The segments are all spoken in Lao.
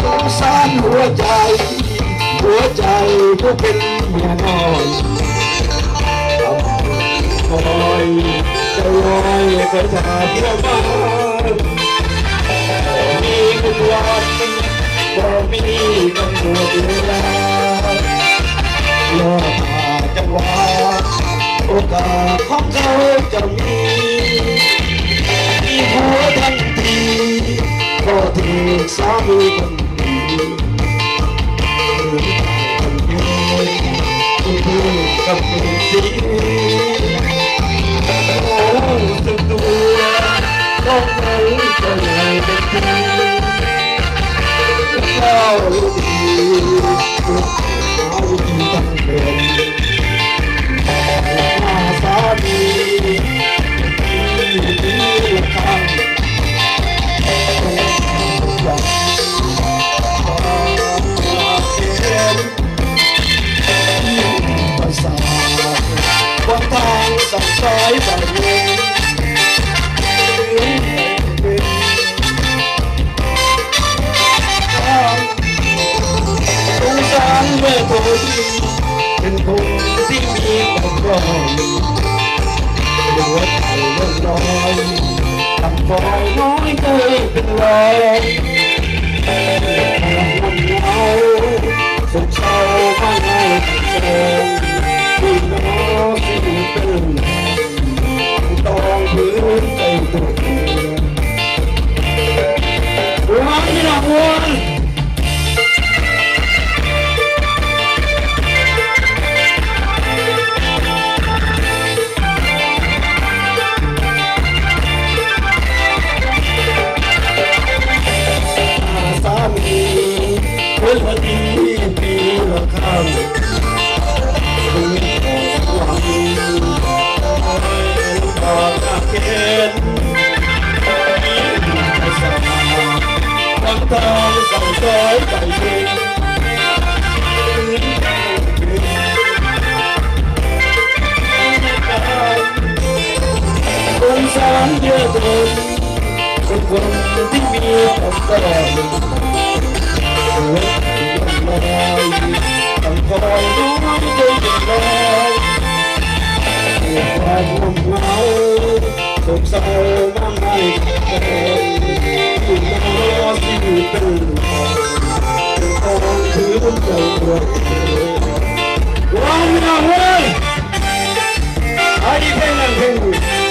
สงสารหัวใจ หัวใจผู้เป็นเมียน้อย คอยใจลอยไปหาเที่ยวบ้าน บ่มีกำหนดวัน บ่มีกำหนดเวลา รอท่าจังหวะ โอกาสของเขาจะมี มีผัวทันที ก็ถูกสามีคนดี คนดีกับคนดี โอ้ สุดตัว ของเขาก็เลยเป็นดี เจ้าดี เอาดีตั้งเป็น สงสารแม่คน เป็นคนที่มีความพร้อม หัวใจล้นลอย ทำคอยน้อยใจเป็นร้อย ความเหงา สุขเศร้ามาให้กัน พี่น้องที่เป็น ต้องพื้นใจตัวเอง ม่วนพี่น้องม่วน สามีคนดีปีละครั้ง สงสารเยอะเกิน คนที่มีความแปลก หัวใจมันลอย ต้องคอยน้อยใจเป็นร้อย ความง่วงเหงา โศกเศร้ามาให้กัน ที่รอสิ่งเป็น ต้องคืนใจตัวเอง ว้าว พี่น้องเว้ย เอาอีกเพลงหนึ่ง เพลงหนึ่ง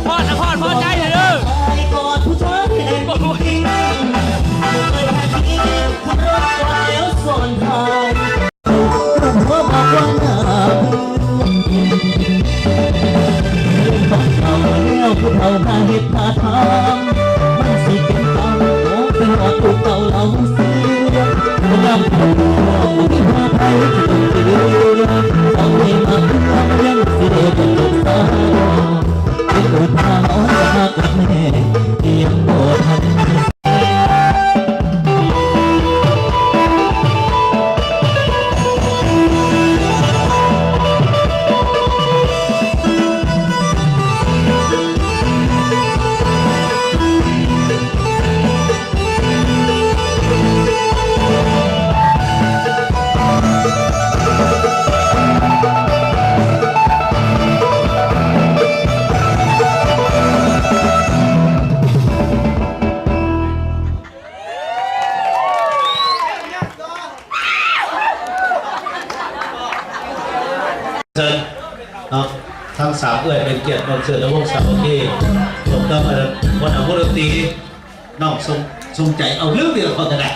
พอดนะพอด พอใจเด้อ ເຊີນເນາະ ທັງສາມເອື້ອຍເປັນກຽດມາເຊີນໃນວົງສາມັກຄີ ຮ່ວມກັບອັນນັ້ນ ຫົວໜ້າວົງດົນຕີ ນ້ອງສົມ ສົມໃຈ ເອົາ ລືມອີກແລ້ວ ຂ້ອຍກໍໄດ້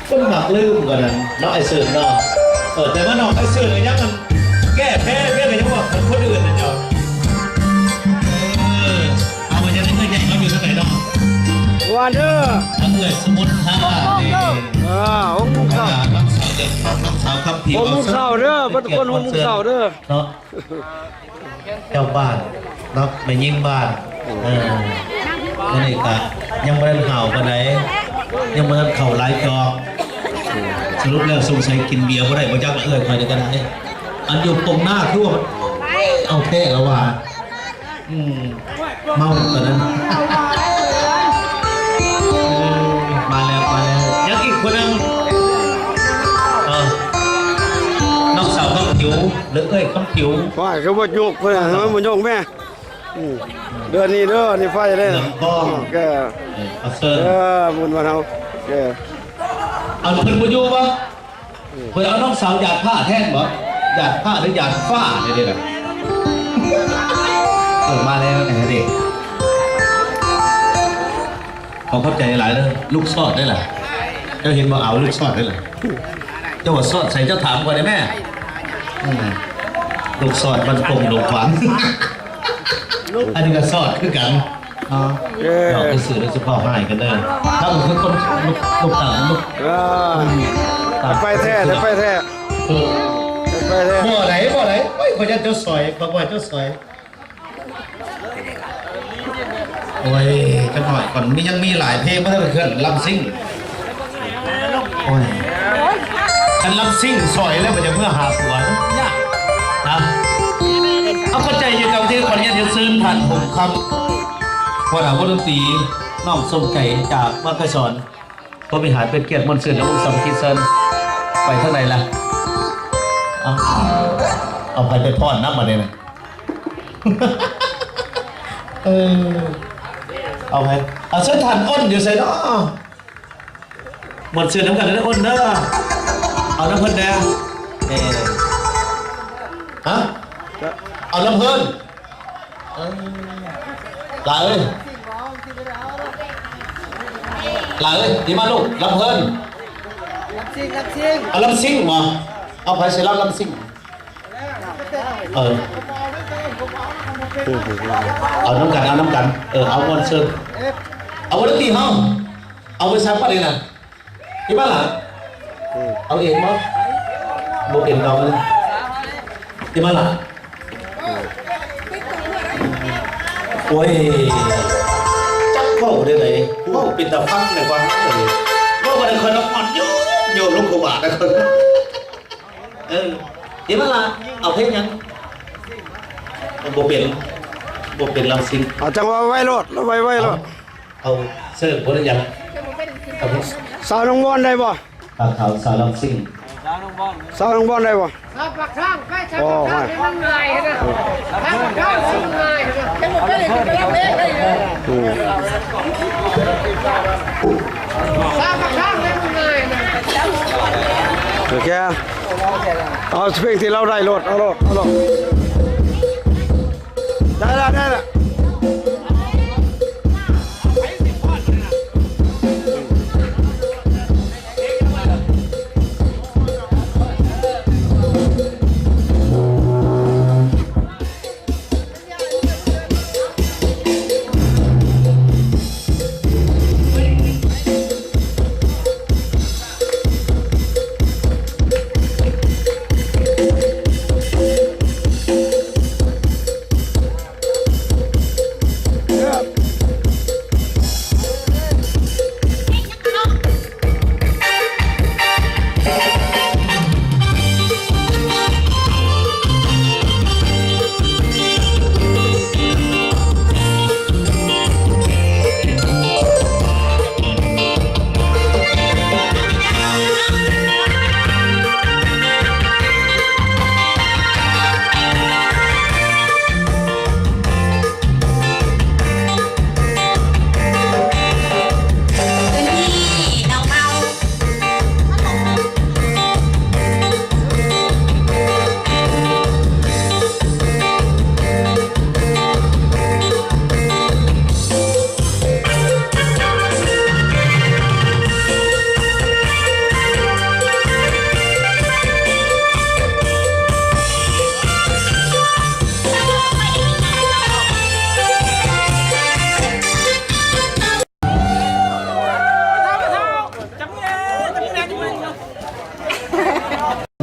ຄົນມັກລືມກວ່ານັ້ນເນາະ ອ້າຍເຊີນເນາະ ເອີ ແຕ່ວ່ານ້ອງອ້າຍເຊີນກໍຍັງອັນ ແກ້ແພ້ວຽນກໍຍັງວ່າຄົນອື່ນນະເຈົ້າ ເອີ ເອົາ ວ່າຈັ່ງໃດ ເອື້ອຍໃຫຍ່ເຮົາຢູ່ທາງໃດເນາະ ວ່າເດີ ທາງເອື້ອຍສະມຸນທານີ້ ເອີ ຫົກໂມງເຊົ້າ ນ້ອງສາວເດີ ນ້ອງສາວຄຳຜິວ ຫົກໂມງເຊົ້າເດີ ເບິດທຸກຄົນ ຫົກໂມງເຊົ້າເດີ ເນາະ ເຈົ້າບ້ານເນາະ ແມ່ຍິງບ້ານ ເອີ ມື້ນີ້ກະຍັງບໍ່ທັນຫາວປານໃດ ຍັງບໍ່ທັນເຂົ້າຫຼາຍຈອກ ສະຫຼຸບແລ້ວສົງໄສກິນເບຍບໍ່ໄດ້ ບໍ່ຈັກເອື້ອຍຂ້ອຍນີ້ກະໄດ້ ອັນຢູ່ກົງໜ້າຄືວ່າເອົາແທ້ລະວ່າ ອືມ ເມົາຕອນນັ້ນ. ເອີ ມາແລ້ວ ມາແລ້ວ ຍັງອີກຜູ້ໜຶ່ງ ເອີ ນ້ອງສາວຄຳຜິວ ຫຼືເອື້ອຍຄຳຜິວ. ວ່າຄືບໍ່ຍົກເພິ່ນ ມັນບໍ່ຍົກແມ່. ອືມ ເດືອນນີ້ເດີ ນີ້ໄຟເດີ ເອີ ເຊີນ ເອີ ບຸນບ້ານເຮົາ ເອີ ອັນເພິ່ນບໍ່ຢູ່ບໍ່? ເພິ່ນເອົານ້ອງສາວຢາດຜ້າແທນບໍ່? ຢາດຜ້າ ຫຼື ຢາດຟ້າ ນີ້ເດ້ລະ. ເອີ ມາແລ້ວ ນີ້ເດ້. ຂໍຂອບໃຈຫຼາຍເດີ ລູກຊອດເດ້ລະ. ເຈົ້າເຫັນບໍ່? ເອົາລູກຊອດເດ້ລະ. ເຈົ້າວ່າຊອດໃສ? ເຈົ້າຖາມຂ້ອຍໄດ້ແມ້. ອືມ ລູກຊອດມັນກົງດົງຂວາງ. ອັນນີ້ກໍຊອດຄືກັນ. ເອີ ເວົ້າຊື່ໆ ແລ້ວຊິເວົ້າຮ້າຍກັນເດີ. ເຮົາຄືຄົນລູກຕ່າງ ເອີ ໄປແທ້ ໄປແທ້ ເອີ ໄປແທ້. ບໍ່ໄດ້ ບໍ່ໄດ້. ໂອ້ຍ ຂ້ອຍຢ້ານເຈົ້າສອຍ ຂ້ອຍບໍ່ໃຫ້ເຈົ້າສອຍ. ໂອ້ຍ ຈັກໜ້ອຍກ່ອນ ມີ ຍັງມີຫຼາຍເພງບໍ່ທັນໄດ້ຂຶ້ນ ລຳຊິງ. ໂອ້ຍ ຄັນລຳຊິງສອຍແລ້ວ ມັນຈະເມືອຫາຜົວຍາກນະ. ເອົາ ເຂົ້າໃຈຢູ່ ເຈົ້າທີ່ຂໍອະນຸຍາດຮຽນເຊີນທ່ານ ຫົງຄຳ ຫົວໜ້າວົງດົນຕີ ນ້ອງຊົມໄກ່ຈາກວັດໄກສອນ ພົມວິຫານ ເປັນກຽດມ່ວນຊື່ນ ແລະ ວົງສາມັກຄີເຊີນ. ໄປທາງໃດລະ? ເອົາ ເອົາໃຜໄປຟ້ອນນຳບາດນີ້ນະ? ເອີ ເອົາໃຜ? ເອົາ ເຊີນທ່ານ ອົນ ຢູ່ໃສເນາະ? ມ່ວນຊື່ນນຳກັນເດີ ອົນເດີ. ເອົານຳເພິ່ນແດ່. ເອີ ຮະ? ເອົານຳເພິ່ນ. ເອີ ຫຼ້າເອີຍ ຫຼ້າເອີຍ ດີມາລູກ ລຳເພິ່ນ ລຳຊິງ ລຳຊິງ. ເອົາລຳຊິງບໍ? ເອົາໃຜຊິລຳ ລຳຊິງ? ເອີ ເອົານຳກັນ ເອົານຳກັນ. ເອີ ເອົາ ມ່ວນຊື່ນ. ເອົາວົງດົນຕີເຮົາ ເອົາໄປໃສ່ບາດນີ້ນະ. ທີ່ບ້ານຫຼະ? ອືມ ເອົາເອງບໍ່? ບໍ່ເປັນດອກເລີຍ. ທີ່ບ້ານຫຼະ? ໂອ້ຍ ຈັກເວົ້າໄດ້ໃດ ເວົ້າເປັນຕາຟັງແດ່ກວ່າ. ເອີ ເວົ້າບໍ່ໄດ້ ຂ້ອຍລະມ່ວນໂຍກໆ ລົງກວ່າບາດນະ. ເອີ ທີ່ບ້ານຫຼະ? ເອົາເພງຫຍັງ? ບໍ່ເປັນ ບໍ່ເປັນລຳຊິງ. ເອົາ ຈັ່ງວ່າໄວໂລດ ໄວໆໂລດ. ເອົາເສີບບໍ່ໄດ້ຫຍັງ. ສາວໜອງບອນໄດ້ບໍ່? ປາຂາວສາວລຳຊິງ. ສາວໜອງບອນໄດ້ບໍ່? ສາວປາກຊ່ອງ ໄປສາວປາກຊ່ອງ ໂອ້ຍ ໃຫ້ມັນງ່າຍນະ ສາວປາກຊ່ອງໃຫ້ມັນງ່າຍນະ. ອືມ ສາວປາກຊ່ອງໃຫ້ມັນງ່າຍນະ. ໂອເຄ ເອົາເພງທີ່ລາວໄດ້ໂລດ ເອົາໂລດ ເອົາໂລດ. ໄດ້ລະ ໄດ້ລະ.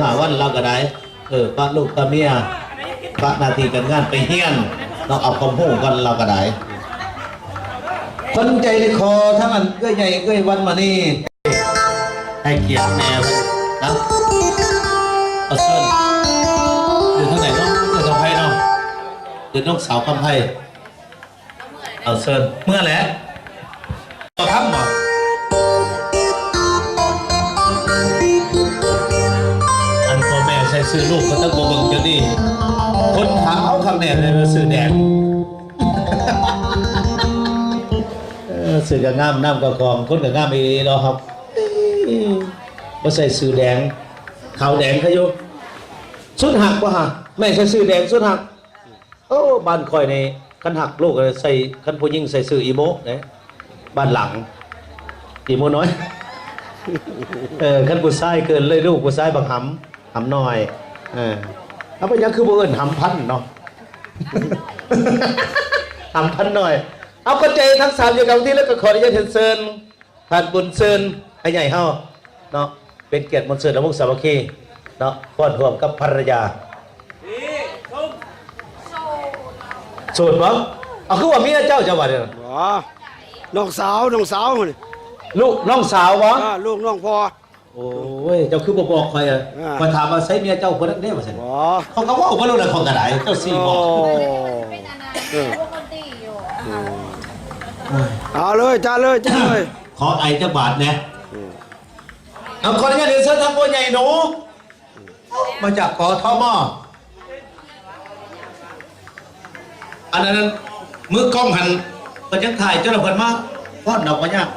ຫ້າວັນລາວກໍໄດ້ ເອີ ປະລູກປະເມຍ ປະໜ້າທີ່ການງານໄປຮຽນເນາະ ເອົາຄວາມຮູ້ກ່ອນລາວກໍໄດ້. ຄົນໃຈໄດ້ຂໍທັງອັນເອື້ອຍໃຫຍ່ເອື້ອຍວັນມານີ ໃຫ້ກຽດແມ່ນະ ຂໍເຊີນ. ຄືນ້ອງສາວຄຳໄພ. ເອົາເຊີນ ເມື່ອແຫຼະ ບໍ່ທຳບໍ່? ອັນພໍ່ແມ່ໃສ່ຊື່ລູກກໍຕ້ອງບໍ່ເບິ່ງຈັ່ງນີ້ ຄົນຂາວຄັກແນ່ເລີຍ ຊື່ແດງ. ເອີ ຊື່ກໍງາມ ນ້ຳກໍຂອງ ຄົນກໍງາມອີ່ຫຼີເນາະ ເຮົາບໍ່ໃສ່ຊື່ແດງ ຂາວແດງຄືຢູ່ ສຸດຮັກບໍ່ຫາ? ແມ່ໃສ່ຊື່ແດງສຸດຮັກ. ໂອ້ ບ້ານຂ້ອຍນີ້ ຄັນຮັກລູກໃສ່ ຄັນຜູ້ຍິງໃສ່ຊື່ອີໂມເດ້ ບ້ານຫຼັງ ອີໂມນ້ອຍ. ເອີ ຄັນຜູ້ຊາຍເກີນເລີຍ ລູກຜູ້ຊາຍບັກຫຳ ຫຳນ້ອຍ. ເອີ ເອົາ ເປັນຫຍັງຄືບໍ່ເອີ້ນຫຳພັນເນາະ ຫຳພັນນ້ອຍ. ເອົາ ຂອບໃຈທັງສາມຢ່າງເກົ່າທີ່ ແລ້ວກໍຂໍອະນຸຍາດຮຽນເຊີນ ທ່ານບຸນເຊີນ ອ້າຍໃຫຍ່ເຮົາເນາະ ເປັນກຽດມົນເຊີນລຳວົງສາມັກຄີເນາະ ພ້ອມຮ່ວມກັບພັນລະຍາ. ໂສດບໍ່? ເອົາ ຄືວ່າເມຍເຈົ້າ ເຈົ້າວ່າເດ້? ບໍ່ ນ້ອງສາວ ນ້ອງສາວນີ້ ລູກນ້ອງສາວບໍ່? ເອີ ລູກນ້ອງພໍ່. ໂອ້ຍ ເຈົ້າຄືບໍ່ບອກຂ້ອຍອະ? ອ່າ ຂ້ອຍຖາມວ່າໃສເມຍເຈົ້າຜູ້ນັ້ນເດ້ວ່າຊັ້ນ. ບໍ່ ຂ້ອຍກໍເວົ້າໄປໂລດແຫຼະ ຂ້ອຍກໍໄດ້ ເຈົ້າຊີ້ບອກ. ໂອ້ ເອີ ເອົາເລີຍ ຈັດເລີຍ ຈັດເລີຍ. ຂໍໄອຈັກບາດແດ່. ເອົາ ຂໍອະນຸຍາດເຊີນທາງຜູ້ໃຫຍ່ໜູ ມາຈາກ ກທມ. ອັນນັ້ນ ມືກ້ອງຫັ້ນ ເພິ່ນຍັງຖ່າຍເຈົ້າ ແລ້ວເພິ່ນມາຟ້ອນດອກ ບໍ່ຍາກ.